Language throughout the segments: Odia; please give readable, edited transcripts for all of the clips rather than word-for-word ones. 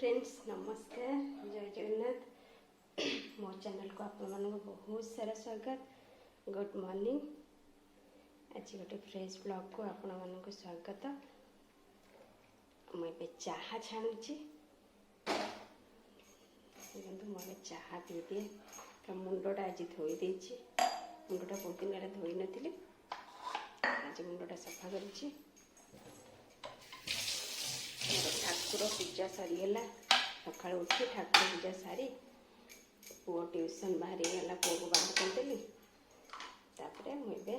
ଫ୍ରେଣ୍ଡସ୍, ନମସ୍କାର, ଜୟ ଜଗନ୍ନାଥ। ମୋ ଚ୍ୟାନେଲକୁ ଆପଣମାନଙ୍କୁ ବହୁତ ସାରା ସ୍ୱାଗତ। Good morning. ଆଜି ଗୋଟେ ଫ୍ରେଶ୍ ବ୍ଲଗ୍କୁ ଆପଣମାନଙ୍କୁ ସ୍ୱାଗତ। ମୁଁ ଏବେ ଚାହା ଛାଣୁଛି। ଦେଖନ୍ତୁ, ମୁଁ ଏବେ ଚାହା ପିଇଦିଏ, କାରଣ ମୁଣ୍ଡଟା ଆଜି ଧୋଇ ଦେଇଛି। ମୁଣ୍ଡଟା ବହୁତ ଦିନ ହେଲା ଧୋଇନଥିଲି, ଆଜି ମୁଣ୍ଡଟା ସଫା କରିଛି। ମୋର ଠାକୁର ପୂଜା ସରିଗଲା। ସକାଳୁ ଉଠି ଠାକୁର ପୂଜା ସାରି, ପୁଅ ଟ୍ୟୁସନ୍ ବାହାରିଗଲା, ପୁଅକୁ ବାହାର କରିଦେଲି। ତାପରେ ମୁଁ ଏବେ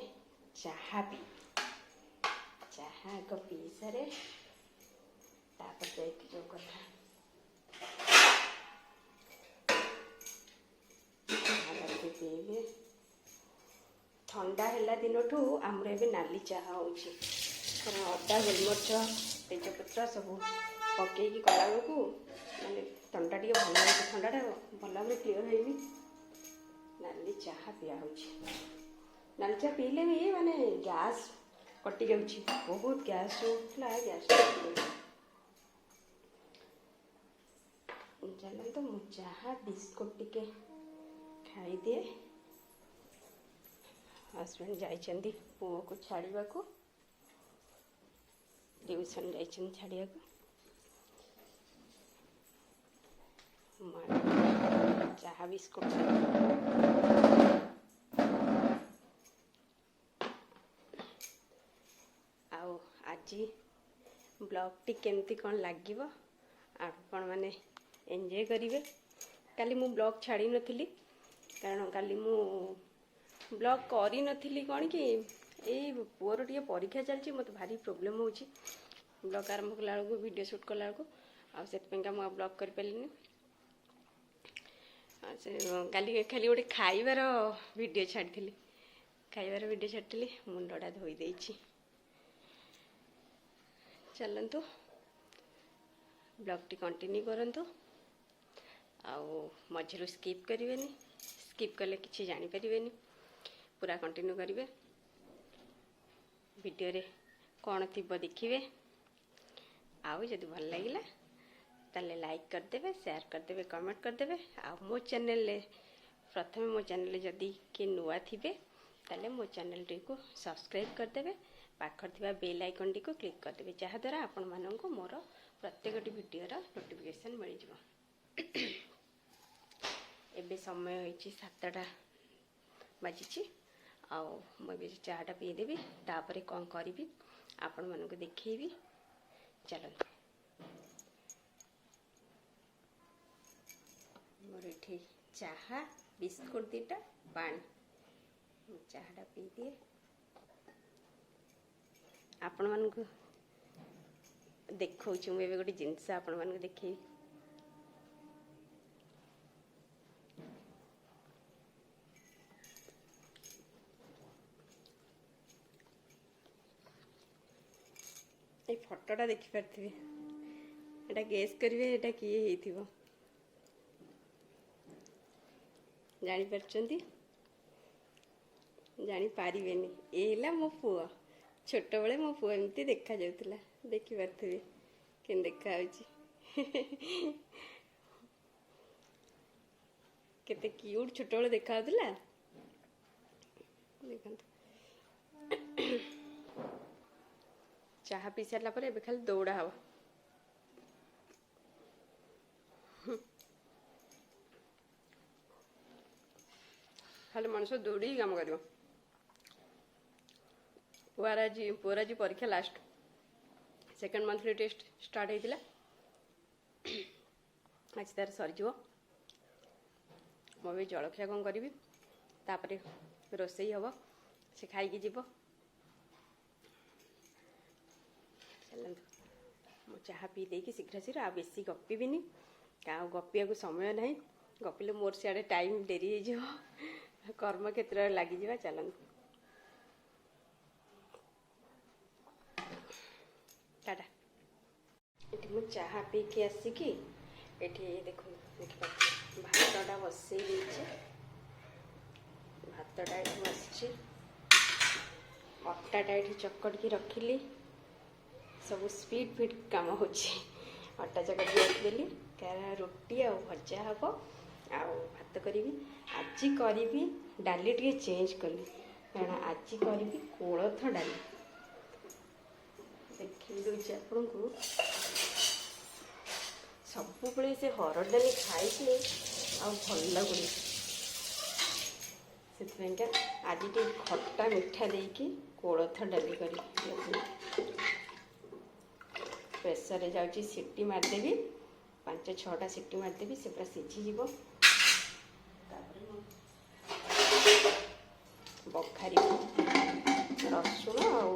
ଚାହା ପିଇବି। ଚାହା ଆଗ ପିଇ ସାରେ, ତାପରେ ଯାଇକି ଯେଉଁ କଥା। ଚାହା ଟିକେ ପିଇବି। ଥଣ୍ଡା ହେଲା ଦିନଠୁ ଆମର ଏବେ ନାଲି ଚାହା ହେଉଛି, କାରଣ ଅଦା, ଗୋଲମରିଚ, ତେଜପତ୍ର ସବୁ ପକେଇକି କଲାବେଳକୁ ମାନେ ଥଣ୍ଡା ଟିକେ ଭଲ ଲାଗୁଛି। ଥଣ୍ଡାଟା ଭଲ ଭାବରେ କ୍ଲିଅର୍ ହେଇନି, ନାଲି ଚାହା ପିଆ ହେଉଛି। ନାଲି ଚାହା ପିଇଲେ ବି ମାନେ ଗ୍ୟାସ୍ କଟି ଯାଉଛି। ବହୁତ ଗ୍ୟାସ୍ ହେଉଥିଲା, ଗ୍ୟାସ୍ କଟିଯାଉଛି। ଚାଲନ୍ତୁ, ମୁଁ ଚାହା ବିସ୍କୁଟ ଟିକେ ଖାଇଦିଏ। ହଜବେଣ୍ଡ ଯାଇଛନ୍ତି ପୁଅକୁ ଛାଡ଼ିବାକୁ, ଟ୍ୟୁସନ୍ ଯାଇଛନ୍ତି ଛାଡ଼ିବାକୁ। ମୁଁ ଚାହା ବିସ୍କୁଟ ଖାଇବି। ଆଉ ଆଜି ବ୍ଲଗ୍ଟି କେମିତି କ'ଣ ଲାଗିବ, ଆପଣମାନେ ଏନ୍ଜୟ କରିବେ। କାଲି ମୁଁ ବ୍ଲଗ୍ ଛାଡ଼ି ନଥିଲି, କାରଣ କାଲି ମୁଁ ବ୍ଲଗ୍ କରିନଥିଲି। କ'ଣ କି, ଏଇ ପୁଅର ଟିକେ ପରୀକ୍ଷା ଚାଲିଛି, ମୋତେ ଭାରି ପ୍ରୋବ୍ଲେମ୍ ହେଉଛି ବ୍ଲଗ୍ ଆରମ୍ଭ କଲା ବେଳକୁ, ଭିଡ଼ିଓ ସୁଟ୍ କଲା ବେଳକୁ। ଆଉ ସେଥିପାଇଁକା ମୁଁ ଆଉ ବ୍ଲଗ୍ କରିପାରିଲିନି। ଆଉ ସେ କାଲି ଖାଲି ଗୋଟେ ଖାଇବାର ଭିଡ଼ିଓ ଛାଡ଼ିଥିଲି, ଖାଇବାର ଭିଡ଼ିଓ ଛାଡ଼ିଥିଲି। ମୁଣ୍ଡଟା ଧୋଇ ଦେଇଛି। ଚାଲନ୍ତୁ, ବ୍ଲଗ୍ଟି କଣ୍ଟିନ୍ୟୁ କରନ୍ତୁ ଆଉ ମଝିରୁ ସ୍କିପ୍ କରିବେନି। ସ୍କିପ୍ କଲେ କିଛି ଜାଣିପାରିବେନି। ପୁରା କଣ୍ଟିନ୍ୟୁ କରିବେ। ଭିଡ଼ିଓରେ କ'ଣ ଥିବ ଦେଖିବେ। ଆଉ ଯଦି ଭଲ ଲାଗିଲା, ତାହେଲେ ଲାଇକ୍ କରିଦେବେ, ସେୟାର କରିଦେବେ, କମେଣ୍ଟ କରିଦେବେ। ଆଉ ମୋ ଚ୍ୟାନେଲରେ ପ୍ରଥମେ, ମୋ ଚ୍ୟାନେଲରେ ଯଦି କିଏ ନୂଆ ଥିବେ, ତାହେଲେ ମୋ ଚ୍ୟାନେଲଟିକୁ ସବସ୍କ୍ରାଇବ୍ କରିଦେବେ, ପାଖରେ ଥିବା ବେଲ୍ ଆଇକନ୍ଟିକୁ କ୍ଲିକ୍ କରିଦେବେ, ଯାହାଦ୍ୱାରା ଆପଣମାନଙ୍କୁ ମୋର ପ୍ରତ୍ୟେକଟି ଭିଡ଼ିଓର ନୋଟିଫିକେସନ୍ ମିଳିଯିବ। ଏବେ ସମୟ ହେଇଛି 7ଟା ବାଜିଛି। ଆଉ ମୁଁ ଏବେ ଚାହାଟା ପିଇଦେବି, ତାପରେ କ'ଣ କରିବି ଆପଣମାନଙ୍କୁ ଦେଖେଇବି। ଚାଲନ୍ତୁ। ମୋର ଏଠି ଚାହା, ବିସ୍କୁଟ ଦୁଇଟା, ପାଣି। ମୁଁ ଚାହାଟା ପିଇଦିଏ। ଆପଣମାନଙ୍କୁ ଦେଖାଉଛି, ମୁଁ ଏବେ ଗୋଟେ ଜିନିଷ ଆପଣମାନଙ୍କୁ ଦେଖେଇବି। ଏଇ ଫଟୋଟା ଦେଖିପାରିଥିବେ। ଏଇଟା ଗେସ୍ କରିବେ, ଏଇଟା କିଏ ହେଇଥିବ? ଜାଣିପାରୁଛନ୍ତି? ଜାଣିପାରିବେନି। ଏ ହେଲା ମୋ ପୁଅ। ଛୋଟବେଳେ ମୋ ପୁଅ ଏମିତି ଦେଖାଯାଉଥିଲା। ଦେଖିପାରୁଥିବେ କେମିତି ଦେଖାଯାଉଛି, କେତେ କ୍ୟୁଟ୍ ଛୋଟବେଳେ ଦେଖାଯାଉଥିଲା। ଦେଖନ୍ତୁ, ଚାହା ପିଇ ସାରିଲା ପରେ ଏବେ ଖାଲି ଦୌଡ଼ା ହବ। ଖାଲି ମଣିଷ ଦୌଡ଼ିକି କାମ କରିବ। ପୁଅର ଆଜି ପରୀକ୍ଷା last, second monthly test start ହେଇଥିଲା। ଆଜି ତାର ସରିଯିବ। ମୁଁ ଏବେ ଜଳଖିଆ କ'ଣ କରିବି, ତାପରେ ରୋଷେଇ ହେବ, ସେ ଖାଇକି ଯିବ। ଚାଲନ୍ତୁ, ମୁଁ ଚାହା ପିଇ ଦେଇକି ଶୀଘ୍ର ଶୀଘ୍ର, ଆଉ ବେଶୀ ଗପିବିନି, ଆଉ ଗପିବାକୁ ସମୟ ନାହିଁ। ଗପିଲେ ମୋର ସିଆଡ଼େ ଟାଇମ୍ ଡେରି ହେଇଯିବ, କର୍ମକ୍ଷେତ୍ରରେ ଲାଗିଯିବା। ଚାଲନ୍ତୁ, ଟାଟା। ଏଠି ମୁଁ ଚାହା ପିଇକି ଆସିକି ଏଠି ଦେଖନ୍ତୁ, ଦେଖିପାରୁଥିବେ, ଭାତଟା ବସେଇ ଦେଇଛି। ଭାତଟା ଏଠି ବସିଛି, ଅଟାଟା ଏଠି ଚକଟିକି ରଖିଲି। ସବୁ ସ୍ପିଡ୍ ଫିଡ୍ କାମ ହେଉଛି। ଅଟା ଚକଟିକି ରଖିଦେଲି, କାରଣ ରୁଟି ଆଉ ଭଜା ହେବ ଆଉ ଭାତ କରିବି। ଆଜି କରିବି ଡାଲି, ଟିକେ ଚେଞ୍ଜ କଲି, କାରଣ ଆଜି କରିବି କୋଳଥ ଡାଲି। ଦେଖେଇ ଦେଉଛି ଆପଣଙ୍କୁ। ସବୁବେଳେ ସେ ହରଡ଼ ଡାଲି ଖାଇକି ଆଉ ଭଲ ଲାଗୁନି, ସେଥିପାଇଁକା ଆଜି ଟିକେ ଖଟା ମିଠା ଦେଇକି କୋଳଥ ଡାଲି କରିବି। ପ୍ରେସରରେ ଯାଉଛି ସିଟି ମାରିଦେବି, 5-6ଟା ସିଟି ମାରିଦେବି, ସେ ପୁରା ସିଝିଯିବ। ତାପରେ ମୁଁ ବଘାରିବି, ରସୁଣ ଆଉ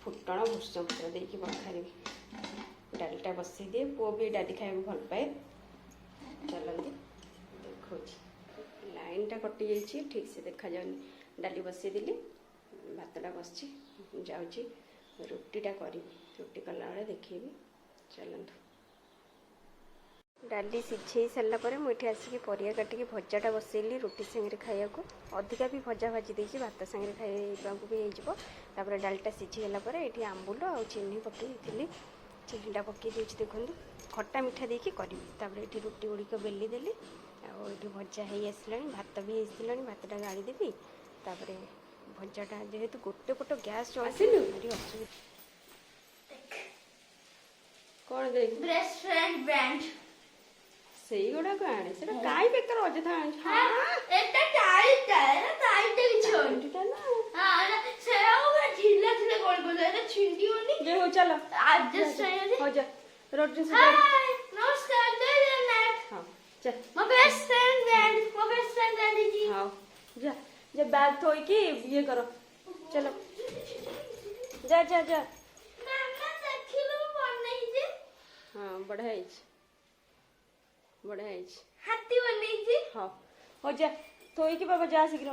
ଫୁଟଣ ଭୃଷଙ୍ଗ ପତ୍ର ଦେଇକି ବଘାରିବି। ଡାଲିଟା ବସେଇ ଦିଏ। ପୁଅ ବି ଡାଲି ଖାଇବାକୁ ଭଲ ପାଏ। ଚାଲନ୍ତୁ ଦେଖାଉଛି। ଲାଇନ୍ଟା କଟିଯାଇଛି, ଠିକ୍ ସେ ଦେଖାଯାଉନି। ଡାଲି ବସେଇଦେଲି, ଭାତଟା ବସିଛି, ଯାଉଛି ରୁଟିଟା କରିବି। ରୁଟି କଲାବେଳେ ଦେଖେଇବି। ଚାଲନ୍ତୁ। ଡାଲି ସିଝେଇ ସାରିଲା ପରେ ମୁଁ ଏଠି ଆସିକି ପରିବା କାଟିକି ଭଜାଟା ବସେଇଲି ରୁଟି ସାଙ୍ଗରେ ଖାଇବାକୁ। ଅଧିକା ବି ଭଜା ଭାଜି ଦେଇଛି, ଭାତ ସାଙ୍ଗରେ ଖାଇବାକୁ ବି ହେଇଯିବ। ତାପରେ ଡାଲିଟା ସିଝିଗଲା ପରେ ଏଠି ଆମ୍ବୁଲ ଆଉ ଚିନି ପକେଇଥିଲି, ଚିନିଟା ପକେଇ ଦେଉଛି ଦେଖନ୍ତୁ। ଖଟା ମିଠା ଦେଇକି କରିବି। ତାପରେ ଏଠି ରୁଟି ଗୁଡ଼ିକ ବେଲି ଦେଲି ଆଉ ଏଠି ଭଜା ହେଇ ଆସିଲାଣି, ଭାତ ବି ହେଇସାରିଲାଣି। ଭାତଟା ଗାଳିଦେବି, ତାପରେ ଭଜାଟା। ଯେହେତୁ ଗୋଟେ ପଟ ଗ୍ୟାସ୍ ଜଳୁଛି, ଭାରି ଅସୁବିଧା। କ'ଣ ଦେଖ? Best friend brand. ସେଇଗୁଡ଼ାକ ଆଣେ। ସେଟା କାଇଁ ବେକାର ଅଯଥା ଆଣିଛୁ? ଏଟା ଟାଇଟଟା, ଏଟା ଟାଇଟଟା କିଛି ହଉନି। ଏଇଟା ନା। ହଁ, ଏଟା ସେଟା ପୁରା ଢିଲା ଥିଲେ ଗଳି ପଡ଼ିବ, ଏଟା ଛିଣ୍ଡିବନି। ଯେ ହଉ, ଚାଲ। ଆଡଜଷ୍ଟ ହେଇଯାଉଛି। ହଉ ଯା, ରୋଟି ସଜାଡ଼ି। ହାଇ, ନମସ୍କାର, ଜୟ ଜଗନ୍ନାଥ। ହଁ, ଯା। ମୋ ବେଷ୍ଟ ଫ୍ରେଣ୍ଡ ବ୍ରାଣ୍ଡ, ମୋ ବେଷ୍ଟ ଫ୍ରେଣ୍ଡ ବ୍ରାଣ୍ଡ ହେଇଛି। ହଉ ଯା, ଯା, ବ୍ୟାଗ୍ ଥୋଇକି ଇଏ କର। ଚାଲ, ଯା ଯା ଯା। ମାମା, ଦେଖିଲୁ ମୁଁ ବନେଇଛି। ହଁ, ବଢ଼ିଆ ହେଇଛି, ବଢ଼ିଆ ହେଇଛି। ହାତୀ ବନେଇଛି। ହଉ ହଉ, ଯା ଥୋଇକି ବାବା, ଯା ଶୀଘ୍ର।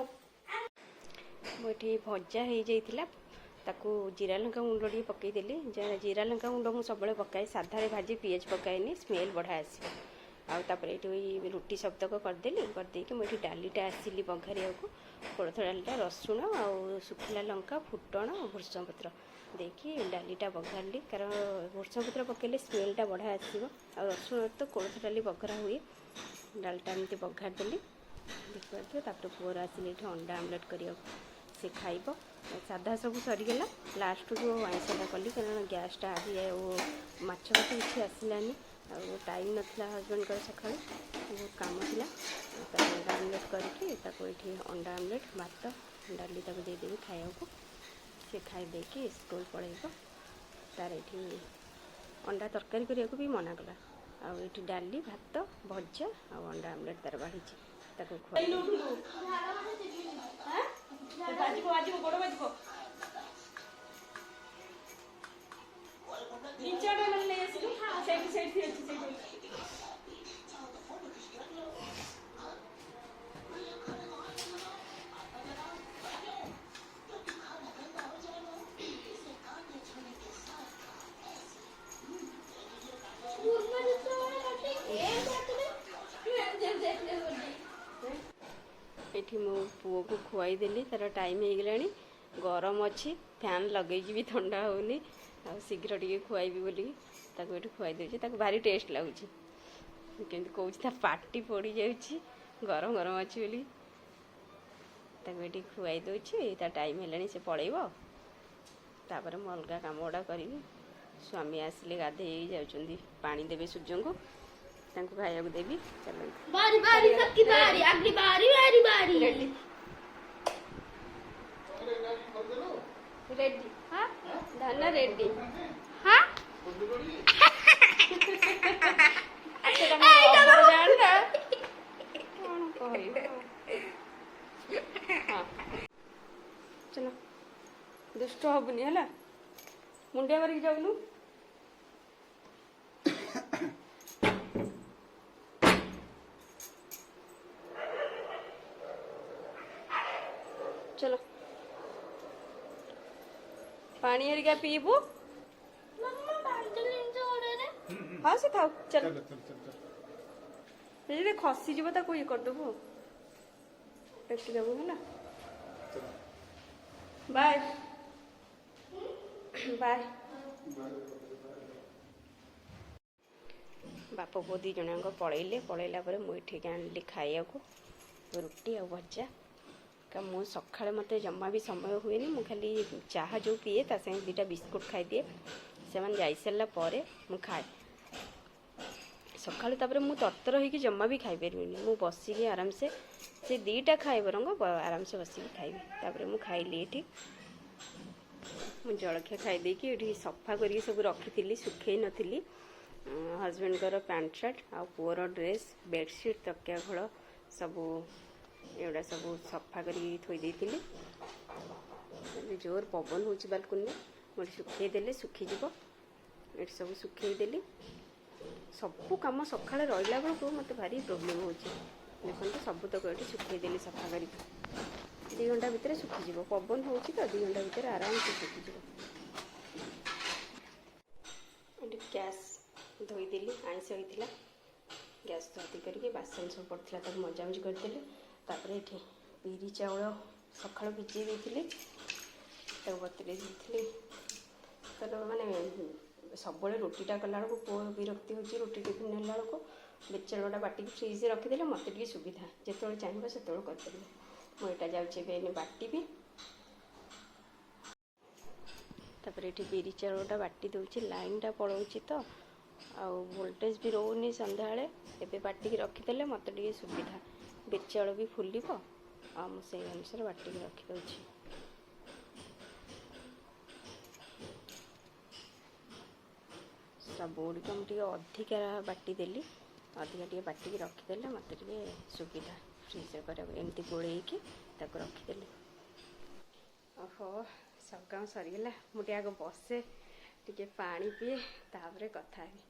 ମୁଁ ଏଠି ଭଜା ହେଇଯାଇଥିଲା, ତାକୁ ଜିରା ଲଙ୍କା ଗୁଣ୍ଡ ଟିକେ ପକେଇଦେଲି। ଜିରା ଲଙ୍କା ଗୁଣ୍ଡ ମୁଁ ସବୁବେଳେ ପକାଏ ସାଧାରେ, ଭାଜି ପିଆଜ ପକାଏନି, ସ୍ମେଲ୍ ବଢ଼ିଆ ଆସିବ। ଆଉ ତାପରେ ଏଠି ରୁଟି ସବୁତକ କରିଦେଲି। କରିଦେଇକି ମୁଁ ଏଠି ଡାଲିଟା ଆସିଲି ବଘାରିବାକୁ, କୋଳଥ ଡାଲିଟା। ରସୁଣ ଆଉ ଶୁଖିଲା ଲଙ୍କା, ଫୁଟଣ, ଭୃଷଙ୍ଗ ପତ୍ର ଦେଇକି ଡାଲିଟା ବଘାରିଲି, କାରଣ ଭୃଷଙ୍ଗ ପତ୍ର ପକାଇଲେ ସ୍ମେଲ୍ଟା ବଢ଼ିଆ ଆସିବ ଆଉ ରସୁଣ ତ କୋଳଥ ଡାଲି ବଘରା ହୁଏ। ଡାଲିଟା ଏମିତି ବଘାରିଦେଲି, ଦେଖିପାରୁଥିବେ। ତାପରେ ପୁଅର ଆସିଲି ଏଠି ଅଣ୍ଡା ଆମଲେଟ୍ କରିବାକୁ, ସେ ଖାଇବ। ସାଧା ସବୁ ସରିଗଲା, ଲାଷ୍ଟକୁ ଆଇଁଷଟା କଲି, କାରଣ ଗ୍ୟାସ୍ଟା ଆଜି ଆଉ ମାଛ ଫାଛ କିଛି ଆସିଲାନି ଆଉ ଟାଇମ୍ ନଥିଲା ହଜବେଣ୍ଡଙ୍କର, ସକାଳୁ ବହୁତ କାମ ଥିଲା। ତାକୁ ଅଣ୍ଡା ଆମଲେଟ୍ କରିକି ତାକୁ ଏଇଠି ଅଣ୍ଡା ଆମଲେଟ୍, ଭାତ, ଡାଲି ତାକୁ ଦେଇଦେବି ଖାଇବାକୁ। ସେ ଖାଇ ଦେଇକି ସ୍କୁଲ ପଳେଇବ। ତାର ଏଇଠି ଅଣ୍ଡା ତରକାରୀ କରିବାକୁ ବି ମନା କଲା। ଆଉ ଏଇଠି ଡାଲି, ଭାତ, ଭଜା ଆଉ ଅଣ୍ଡା ଆମଲେଟ୍ ତାର ବାଢ଼ିଛି, ତାକୁ ଖୁଆଇ। ବାଜିବ, ବାଜିବ, ଗୋଡ଼ ବାଜିବ। ନିଚଟା ନହେଲେ ନେଇ ଆସିଲୁ। ସେଇଠି, ସେଇଠି ଅଛି, ସେଇଠି ଅଛି। ପୂର୍ବ ଯେତେବେଳେ ଗୋଟେ ଏମ୍ ହାତରେ ଏମିତି ଏମିତି ଏମିତି କରିଦେଇ। ଏଠି ମୋ ପୁଅକୁ ଖୁଆଇଦେଲି, ତାର ଟାଇମ୍ ହେଇଗଲାଣି। ଗରମ ଅଛି, ଫ୍ୟାନ୍ ଲଗେଇକି ବି ଥଣ୍ଡା ହେଉନି, ଆଉ ଶୀଘ୍ର ଟିକେ ଖୁଆଇବି ବୋଲିକି ତାକୁ ଏଠି ଖୁଆଇ ଦେଉଛି। ତାକୁ ଭାରି ଟେଷ୍ଟ ଲାଗୁଛି, କେମିତି କହୁଛି, ତା ପାଟି ପୋଡ଼ି ଯାଉଛି ଗରମ ଗରମ ଅଛି ବୋଲି। ତାକୁ ଏଠି ଖୁଆଇ ଦେଉଛି, ତା ଟାଇମ୍ ହେଲାଣି, ସେ ପଳେଇବ। ତାପରେ ମୁଁ ଅଲଗା କାମ ଗୁଡ଼ା କରିବି। ସ୍ୱାମୀ ଆସିଲେ, ଗାଧେଇ ଯାଉଛନ୍ତି, ପାଣି ଦେବେ ସୂର୍ଯ୍ୟଙ୍କୁ, ତାଙ୍କୁ ଖାଇବାକୁ ଦେବି। ଚାଲନ୍ତୁ। ବାରି ବାରି ସବକି ବାରି, अगली बारी बारी बारी। Ready ready. ହଁ। ଧାନ ରେଡି। ହଁ। ସେଟା ମୋ ରବର ବ୍ୟାଣ୍ଡଟା, କ'ଣ କହିବ? ହଁ, ଚାଲ। ଦୁଷ୍ଟ ହବୁନି ହେଲା, ମୁଣ୍ଡିଆ ମାରିକି ଯାଉନୁ। ଚଲ, ପାଣି ହେରିକା ପିଇବୁ। ମାମା, ପାଞ୍ଚ ଜିନିଷ ଗୋଡ଼ରେ। ହଁ, ସେ ଥାଉ, ଚାଲ। ଚାଲ ଚାଲ ଚାଲ ଚାଲ। ଯଦି ଖସିଯିବ ତାକୁ ଇଏ କରିଦେବୁ, ଟେକିଦେବୁ, ହେଲା? ଚାଲ। Bye bye. ବାପ ପୁଅ ଦୁଇ ଜଣଙ୍କ ପଳେଇଲେ। ପଳେଇଲା ପରେ ମୁଁ ଏଠିକି ଆଣିଲି ଖାଇବାକୁ ରୁଟି ଆଉ ଭଜା। କାରଣ ମୁଁ ସକାଳେ ମୋତେ ଜମା ବି ସମୟ ହୁଏନି, ମୁଁ ଖାଲି ଚାହା ଯେଉଁ ପିଏ ତା ସାଙ୍ଗେ 2ଟା ବିସ୍କୁଟ୍ ଖାଇଦିଏ। ସେମାନେ ଯାଇସାରିଲା ପରେ ମୁଁ ଖାଏ ସକାଳୁ। ତାପରେ ମୁଁ ତରତର ହେଇକି ଜମା ବି ଖାଇପାରିବିନି, ମୁଁ ବସିକି ଆରାମସେ ସେ 2ଟା ଖାଏ ବରଂ ଆରାମସେ ବସିକି ଖାଇବି। ତାପରେ ମୁଁ ଖାଇଲି ଏଠି, ମୁଁ ଜଳଖିଆ ଖାଇଦେଇକି ଏଠି ସଫା କରିକି ସବୁ ରଖିଥିଲି, ଶୁଖେଇ ନଥିଲି। ହଜବେଣ୍ଡଙ୍କର ପ୍ୟାଣ୍ଟ ସାର୍ଟ ଆଉ ପୁଅର ଡ୍ରେସ୍, ବେଡ଼ସିଟ୍, ତକିଆ ଖୋଳ ସବୁ ଏଗୁଡ଼ା ସବୁ ସଫା କରିକି ଥୋଇ ଦେଇଥିଲି। ଏବେ ଜୋର ପବନ ହେଉଛି ବାଲକୁନିରେ, ମୁଁ ଏଠି ଶୁଖେଇ ଦେଲେ ଶୁଖିଯିବ। ଏଠି ସବୁ ଶୁଖେଇଦେଲି। ସବୁ କାମ ସକାଳେ ରହିଲା ବେଳକୁ ମୋତେ ଭାରି ପ୍ରୋବ୍ଲେମ୍ ହେଉଛି। ଦେଖନ୍ତୁ ସବୁତକ ଏଠି ଶୁଖେଇଦେଲି ସଫା କରିକି, 2 ଘଣ୍ଟା ଭିତରେ ଶୁଖିଯିବ। ପବନ ହେଉଛି ତ 2 ଘଣ୍ଟା ଭିତରେ ଆରାମସେ ଶୁଖିଯିବ। ଏଠି ଗ୍ୟାସ୍ ଧୋଇଦେଲି, ଆଇଁଷ ହେଇଥିଲା, ଗ୍ୟାସ୍ ଧୋଇ କରିକି ବାସନ ସବୁ ପଡ଼ିଥିଲା ତାକୁ ମଜାମଜି କରିଦେଲି। ତାପରେ ଏଠି ବିରି ଚାଉଳ ସକାଳୁ ଭିଜେଇ ଦେଇଥିଲି, ତାକୁ ବତୁରେଇ ଦେଇଥିଲି। ତାର ମାନେ ସବୁବେଳେ ରୁଟିଟା କଲାବେଳକୁ ପୁଅ ବିରକ୍ତି ହେଉଛି, ରୁଟି ଟିଫିନ୍ ନେଲା ବେଳକୁ ବିରି ଚାଉଳଟା ବାଟିକି ଫ୍ରିଜ୍ରେ ରଖିଦେଲେ ମୋତେ ଟିକେ ସୁବିଧା, ଯେତେବେଳେ ଚାହିଁବ ସେତେବେଳେ କରିପାରିବ। ମୁଁ ଏଇଟା ଯାଉଛି ଏବେ ଏଇନେ ବାଟିବି। ତାପରେ ଏଠି ବିରି ଚାଉଳଟା ବାଟି ଦେଉଛି, ଲାଇନ୍ଟା ପଳାଉଛି ତ ଆଉ ଭୋଲ୍ଟେଜ୍ ବି ରହୁନି ସନ୍ଧ୍ୟାବେଳେ। ଏବେ ବାଟିକି ରଖିଦେଲେ ମୋତେ ଟିକେ ସୁବିଧା, ବିରି ଚାଉଳ ବି ଫୁଲିବ, ଆଉ ମୁଁ ସେଇ ଅନୁସାରେ ବାଟିକି ରଖିଦେଉଛି। ସବୁଗୁଡ଼ିକ ମୁଁ ଟିକେ ଅଧିକା ବାଟିଦେଲି, ଅଧିକା ଟିକେ ବାଟିକି ରଖିଦେଲେ ମୋତେ ଟିକେ ସୁବିଧା ଫ୍ରିଜ୍ରେ କରିବାକୁ। ଏମିତି ଗୋଳେଇକି ତାକୁ ରଖିଦେଲି। ଓହୋ, ସବୁ କାମ ସରିଗଲା। ମୁଁ ଟିକେ ଆଗ ବସେ, ଟିକେ ପାଣି ପିଏ, ତାପରେ କଥା ହେବି।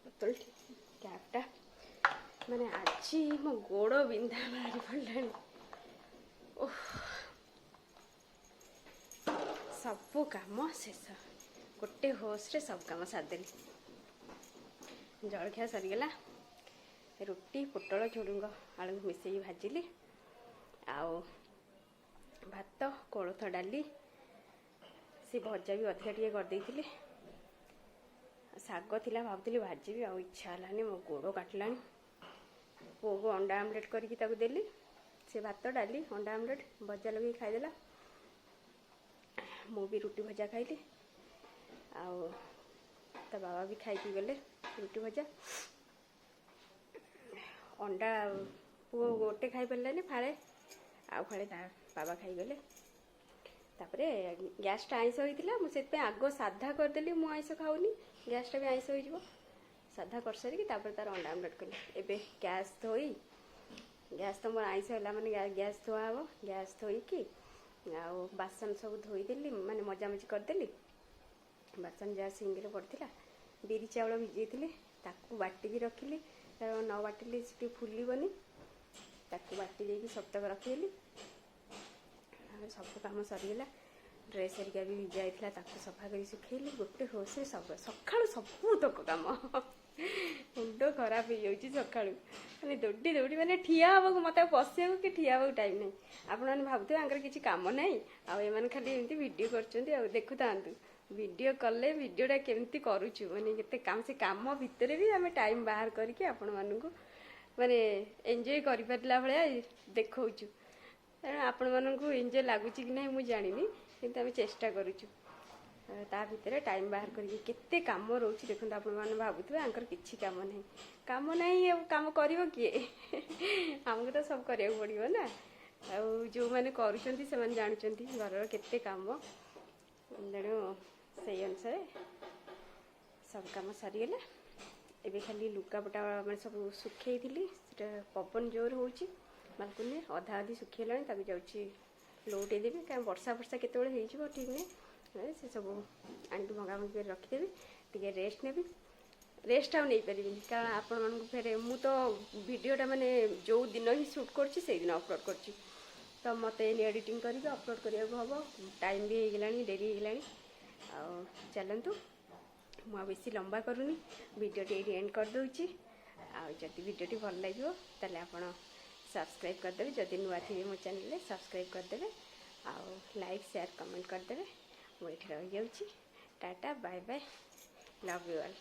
ବୋତଲଟି କ୍ୟାପ୍ଟା ମାନେ ଆଜି ମୋ ଗୋଡ଼ ବିନ୍ଧା ବାହାରି ପଡ଼ିଲାଣି। ଓଃ, ସବୁ କାମ ଶେଷ, ଗୋଟେ ହୋସ୍ରେ ସବୁ କାମ ସାରିଦେଲି। ଜଳଖିଆ ସରିଗଲା, ରୁଟି ପୋଟଳ ଝୁଡ଼ୁଙ୍ଗ ଆଳୁ ମିଶେଇକି ଭାଜିଲି, ଆଉ ଭାତ କୋଳଥ ଡାଲି, ସେ ଭଜା ବି ଅଧିକା ଟିକେ କରିଦେଇଥିଲି। ଶାଗ ଥିଲା ଭାବୁଥିଲି ଭାଜିବି, ଆଉ ଇଚ୍ଛା ହେଲାନି, ମୋ ଗୋଡ଼ କାଟିଲାଣି। ପୁଅକୁ ଅଣ୍ଡା ଆମଲେଟ୍ କରିକି ତାକୁ ଦେଲି, ସେ ଭାତ ଡାଲି ଅଣ୍ଡା ଆମଲେଟ୍ ଭଜା ଲଗେଇକି ଖାଇଦେଲା। ମୁଁ ବି ରୁଟି ଭଜା ଖାଇଲି, ଆଉ ତା ବାବା ବି ଖାଇକି ଗଲେ ରୁଟି ଭଜା। ଅଣ୍ଡା ପୁଅ ଗୋଟେ ଖାଇପାରିଲାନି ଫାଳେ, ଆଉ ଫାଳେ ତା ବାବା ଖାଇଗଲେ। ତାପରେ ଗ୍ୟାସ୍ଟା ଆଇଁଷ ହେଇଥିଲା, ମୁଁ ସେଥିପାଇଁ ଆଗ ସାଧା କରିଦେଲି, ମୁଁ ଆଇଁଷ ଖାଉନି, ଗ୍ୟାସ୍ଟା ବି ଆଇଁଷ ହେଇଯିବ। ସାଧା କରିସାରିକି ତାପରେ ତାର ଅଣ୍ଡା ଆମଲେଟ୍ କଲି। ଏବେ ଗ୍ୟାସ୍ ଧୋଇ, ଗ୍ୟାସ୍ ତ ମୋର ଆଇଁଷ ହେଲା ମାନେ ଗ୍ୟାସ୍ ଧୁଆ ହେବ। ଗ୍ୟାସ୍ ଧୋଇକି ଆଉ ବାସନ ସବୁ ଧୋଇଦେଲି, ମାନେ ମଜାମଜି କରିଦେଲି। ବାସନ ଯାହା ସିଙ୍ଗରେ ପଡ଼ିଥିଲା, ବିରି ଚାଉଳ ଭିଜେଇଥିଲି ତାକୁ ବାଟିକି ରଖିଲି, କାରଣ ନ ବାଟିଲେ ସେ ଟିକେ ଫୁଲିବନି। ତାକୁ ବାଟି ଦେଇକି ସବୁତକ ରଖିଦେଲି। ତାପରେ ସବୁ କାମ ସରିଗଲା। ଡ୍ରେସ୍ ହେରିକା ବି ଭିଜା ହେଇଥିଲା ତାକୁ ସଫା କରି ଶୁଖେଇଲି। ଗୋଟେ ହୋସ୍ରେ ସବୁ ସକାଳୁ ସବୁତକ କାମ, ମୁଣ୍ଡ ଖରାପ ହେଇଯାଉଛି ସକାଳୁ, ମାନେ ଦୌଡ଼ି ଦୌଡ଼ି ମାନେ ଠିଆ ହେବାକୁ ମୋତେ ଆଉ ବସିବାକୁ କି ଠିଆ ହେବାକୁ ଟାଇମ୍ ନାହିଁ। ଆପଣମାନେ ଭାବୁଥିବେ ଆଙ୍କର କିଛି କାମ ନାହିଁ ଆଉ ଏମାନେ ଖାଲି ଏମିତି ଭିଡ଼ିଓ କରୁଛନ୍ତି, ଆଉ ଦେଖୁଥାନ୍ତୁ ଭିଡ଼ିଓ କଲେ ଭିଡ଼ିଓଟା କେମିତି କରୁଛୁ, ମାନେ କେତେ କାମ, ସେ କାମ ଭିତରେ ବି ଆମେ ଟାଇମ୍ ବାହାର କରିକି ଆପଣମାନଙ୍କୁ ମାନେ ଏନ୍ଜୟ କରିପାରିଲା ଭଳିଆ ଦେଖାଉଛୁ। ତେଣୁ ଆପଣମାନଙ୍କୁ ଏନ୍ଜୟ ଲାଗୁଛି କି ନାହିଁ ମୁଁ ଜାଣିନି, କିନ୍ତୁ ଆମେ ଚେଷ୍ଟା କରୁଛୁ ତା ଭିତରେ ଟାଇମ୍ ବାହାର କରିକି। କେତେ କାମ ରହୁଛି ଦେଖନ୍ତୁ, ଆପଣମାନେ ଭାବୁଥିବେ ଆଙ୍କର କିଛି କାମ ନାହିଁ, କାମ ନାହିଁ ଆଉ କାମ କରିବ କିଏ, ଆମକୁ ତ ସବୁ କରିବାକୁ ପଡ଼ିବ ନା। ଆଉ ଯେଉଁମାନେ କରୁଛନ୍ତି ସେମାନେ ଜାଣୁଛନ୍ତି ଘରର କେତେ କାମ। ତେଣୁ ସେଇ ଅନୁସାରେ ସବୁ କାମ ସରିଗଲା। ଏବେ ଖାଲି ଲୁଗାପଟା ମାନେ ସବୁ ଶୁଖେଇଥିଲି, ସେଟା ପବନ ଜୋର ହେଉଛି ବାଲକୁନିରେ, ଅଧା ଅଧି ଶୁଖିଗଲାଣି, ତାକୁ ଯାଉଛି ଲୋଉଟେଇ ଦେବି, କାରଣ ବର୍ଷା ଫର୍ଷା କେତେବେଳେ ହେଇଯିବ ଠିକ୍ ନାହିଁ। ସେ ସବୁ ଆଣିକି ଭଙ୍ଗା ଭଙ୍ଗି କରି ରଖିଦେବି, ଟିକେ ରେଷ୍ଟ ନେବି। ରେଷ୍ଟ ଆଉ ନେଇପାରିବିନି, କାରଣ ଆପଣମାନଙ୍କୁ ଫେରେ ମୁଁ ତ ଭିଡ଼ିଓଟା ମାନେ ଯେଉଁ ଦିନ ହିଁ ସୁଟ୍ କରୁଛି ସେଇଦିନ ଅପଲୋଡ଼ କରୁଛି, ତ ମୋତେ ଏଇନେ ଏଡ଼ିଟିଂ କରିକି ଅପଲୋଡ଼ କରିବାକୁ ହେବ। ଟାଇମ୍ ବି ହେଇଗଲାଣି, ଡେରି ହେଇଗଲାଣି। ଆଉ ଚାଲନ୍ତୁ, ମୁଁ ଆଉ ବେଶୀ ଲମ୍ବା କରୁନି, ଭିଡ଼ିଓଟି ଏଇଠି ଏଣ୍ଡ କରିଦେଉଛି। ଆଉ ଯଦି ଭିଡ଼ିଓଟି ଭଲ ଲାଗିବ, ତାହେଲେ ଆପଣ ସବସ୍କ୍ରାଇବ୍ କରିଦେବେ। ଯଦି ନୂଆ ଥିବେ ମୋ ଚ୍ୟାନେଲରେ, ସବସ୍କ୍ରାଇବ୍ କରିଦେବେ ଆଉ ଲାଇକ୍, ସେୟାର, କମେଣ୍ଟ କରିଦେବେ। ମୁଁ ଏଠି ରହିଯାଉଛି। Tata, bye bye, love you all.